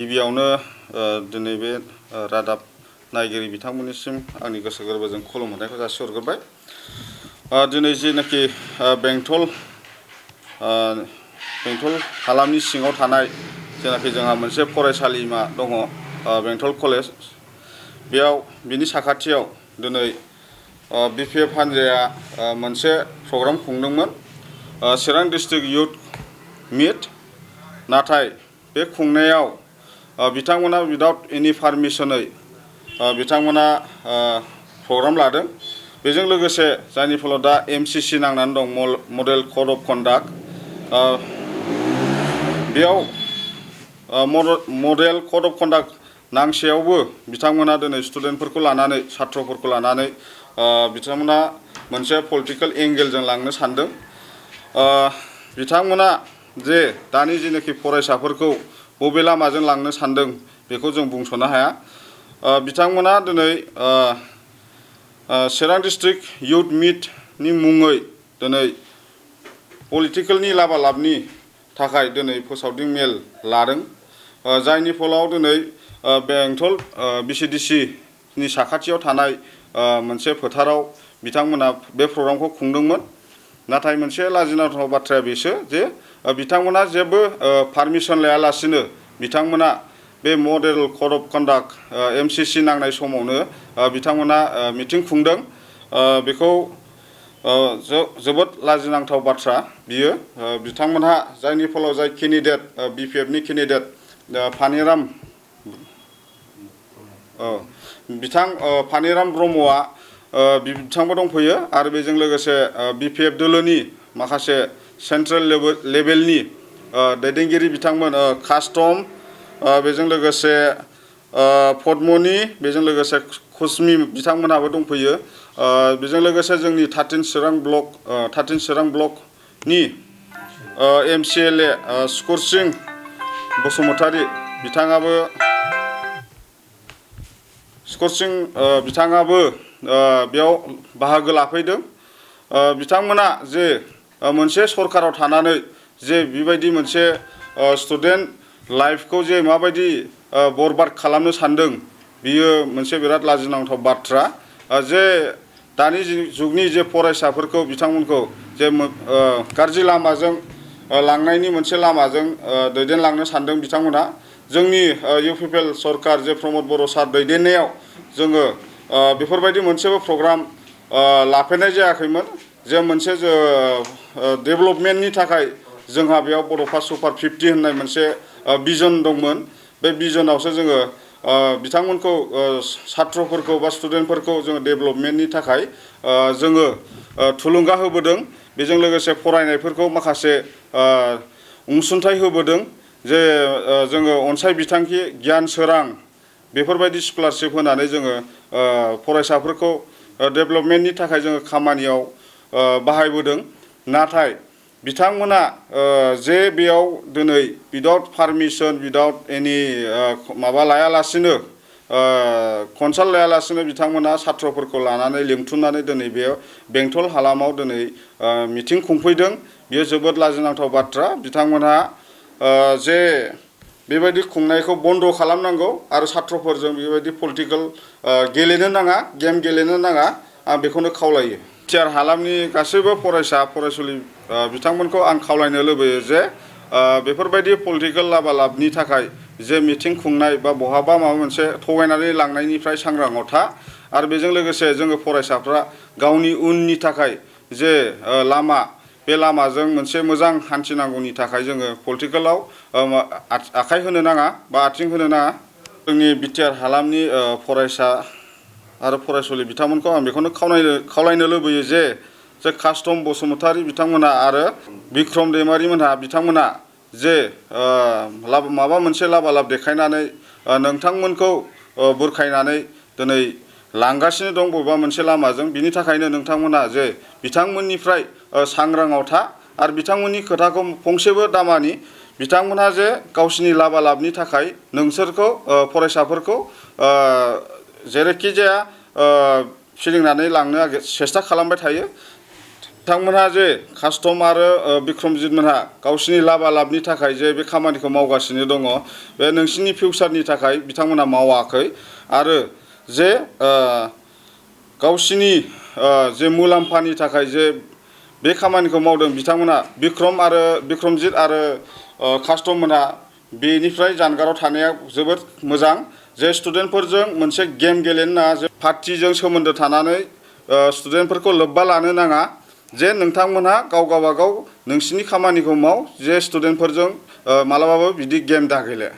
गिबियावनो दिनै बे रादाब नायगिरि बिथांमोननिसिम आंनि गोसो गोरबोजों खुलुमहरनायखौ जासिहरग्रोबाय। दिनै जेनाखि बेंटल हालामनि सिङाव थानाय जेनाखि जोंहा मोनसे फरायसालिमा दङ, बेंटल कलेज, बेयाव बिनि साखाथियाव दिनै BPF हान्जाया मोनसे प्रग्राम खुंदोंमोन, चिरां डिस्ट्रिक्ट इयुथ मिट। नाथाय बे खुंनायाव बिथांमोना उइदाउट एनि पारमिसनै बिथांमोना प्रग्राम लादों। बेजों लोगोसे जायनि फलाव दा MCC नांनानै दं, मडेल कड अफ कन्डाक्ट, बेयाव मडेल कड अफ कन्डाक्ट नांसेयावबो बिथांमोना दिनै स्टुडेन्टफोरखौ लानानै, छात्रफोरखौ लानानै बिथांमोना मोनसे पलिटिकेल एंगेलजों लांनो सानदों। बिथांमोना जे दानि जेनाखि फरायसाफोरखौ बबे लामाजों लांनो सानदों बेखौ जों बुंस'नो हाया। बिथांमोना दिनै चिरां डिस्ट्रिक्ट इयुथ मिटनि मुङै दिनै पलिटिकेलनि लाबालाबनि थाखाय दिनै फोसावदिं मेल लादों, जायनि फलाव दिनै बेंटल VCDC नि साखाथियाव थानाय मोनसे फोथाराव बिथांमोना बे प्रग्रामखौ खुंदोंमोन। नाथाय मोनसे लाजिनांथाव बाथ्राया बेसो जे बिथांमोना जेबो पारमिसन लायालासिनो बिथांमोना बे model code of conduct MCC नांनाय समावनो बिथांमोना मिटिं खुंदों। बेखौ जोबोद लाजिनांथाव बाथ्रा बियो। बिथांमोनहा जायनि फलाव जाय केन्डिडेट, BPF नि केन्डिडेट फानिराम ब्रह्मआ बिथांबो दंफैयो, आरो बेजों लोगोसे BPF दोलोनि माखासे सेन्ट्रेल लेभेलनि दैदेनगिरि बिथांमोन, कास्टम, बेजों लोगोसे पद्मनि, बेजों लोगोसे कुसमि बिथांमोनहाबो दंफैयो। बेजों लोगोसे जोंनि 13 चिरां ब्लकनि MCLA स्करसिं बसुमतारी बिथाङाबो बेयाव बाहागो लाफैदों। बिथांमोना जे मोनसे सरकाराव थानानै जे बेबायदि मोनसे स्टुडेन्ट लाइफखौ जे माबायदि बरबाद खालामनो सानदों, बियो मोनसे बिराद लाजिनांथाव बाथ्रा। जे दानि जुगनि जे फरायसाफोरखौ बिथांमोनखौ जे गाज्रि लामाजों लांनायनि मोनसे लामाजों दैदेनलांनो सानदों बिथांमोना। जोंनि UPPL सरकार जे प्रमद बर' सार दैदेननायाव जोङो बेफोरबायदि मोनसेबो प्रग्राम लाफेरनाय जायाखैमोन। जे मोनसे डेभेलपमेन्टनि थाखाय जोंहा बेयाव बड'फा सुपार 50 होननाय मोनसे भिजन दंमोन। बे भिजनावसो जोङो बिथांमोनखौ, छात्रफोरखौ बा स्टुडेन्टफोरखौ जोङो डेभेलपमेन्टनि थाखाय जोङो थुलुंगा होबोदों। बेजों लोगोसे फरायनायफोरखौ माखासे अनसुंथाइ होबोदों। जे जोङो अनसाय बिथांखि, गियान सोरां, बेफोरबायदि स्कलारशिप होनानै जोङो फरायसाफोरखौ डेभेलपमेन्टनि थाखाय जोङो खामानियाव बाहायबोदों। नाथाय बिथांमोना जे बेयाव दिनै उइदाउट पारमिसन, उइदाउट एनि माबा लायालासिनो, कनसाल्ट लायालासिनो बिथांमोना छात्रफोरखौ लानानै लिंथुमनानै दिनै बे बेंटल हालामाव दिनै मिटिं खुंफैदों। बेयो जोबोद लाजिनांथाव बाथ्रा। बिथांमोनहा जे बेबायदि खुंनायखौ बन्द' खालामनांगौ, आरो छात्रफोरजों बेबायदि पलिटिकेल गेलेनो नाङा, गेम गेलेनो नाङा, आं बेखौनो खावलायो। बिटिआर हालामनि गासैबो फरायसुलि बिथांमोनखौ आं खावलायनो लुबैयो जे बेफोरबायदि पलिटिकेल लाबालाबनि थाखाय जे मिटिं खुंनाय बा बहाबा माबा मोनसे थगायनानै लांनायनिफ्राय सांग्राङाव था। आरो बेजों लोगोसे जोङो फरायसाफ्रा गावनि उननि थाखाय जे लामा, बे लामाजों मोनसे मोजां हान्थिनांगौनि थाखाय जोङो पलिटिकेलाव आखाइ होनो नाङा बा आथिं होनो नाङा। जोंनि बिटिआर हालामनि फरायसा आरो फरायसुलि बिथांमोनखौ आं बेखौनो खावलायनो लुबैयो जे कास्टम बसुमतारी बिथांमोना आरो बिक्रम दैमारिमोनहा बिथांमोना जे माबा मोनसे लाबालाब देखायनानै नोंथांमोनखौ बुरखायनानै दिनै लांगासिनो दं बबेबा मोनसे लामाजों। बिनि थाखायनो नोंथांमोना जे बिथांमोननिफ्राय सांग्राङाव था, आरो बिथांमोननि खोथाखौ फंसेबो दामानि। बिथांमोनहा जे गावसिनि लाबालाबनि थाखाय नोंसोरखौ, फरायसाफोरखौ जेरैखि जाया फिदिंनानै लांनो सेस्था खालामबाय थायो। बिथांमोनहा जे कास्टम आरो बिक्रमजित मोनहा गावसिनि लाबालाबनि थाखाय जे बे खामानिखौ मावगासिनो दङ बे नोंसिनि फिउचारनि थाखाय बिथांमोना मावाखै आरो जे गावसिनि जे मुलाम्फानि थाखाय जे बे खामानिखौ मावदों बिथांमोना बिक्रमजित आरो कास्टम मोनहा बेनिफ्राय जानगाराव थानाया जोबोद मोजां जे स्टुडेन्टफोरजों मोनसे गेम गेलेनो नाङा जे पार्टिजों सोमोन्दो थानानै स्टुडेन्टफोरखौ लोब्बा लानो नाङा जे नोंथांमोनहा गाव गावबागाव नोंसिनि खामानिखौ माव जे स्टुडेन्टफोरजों मालाबाबो बिदि गेम दागेले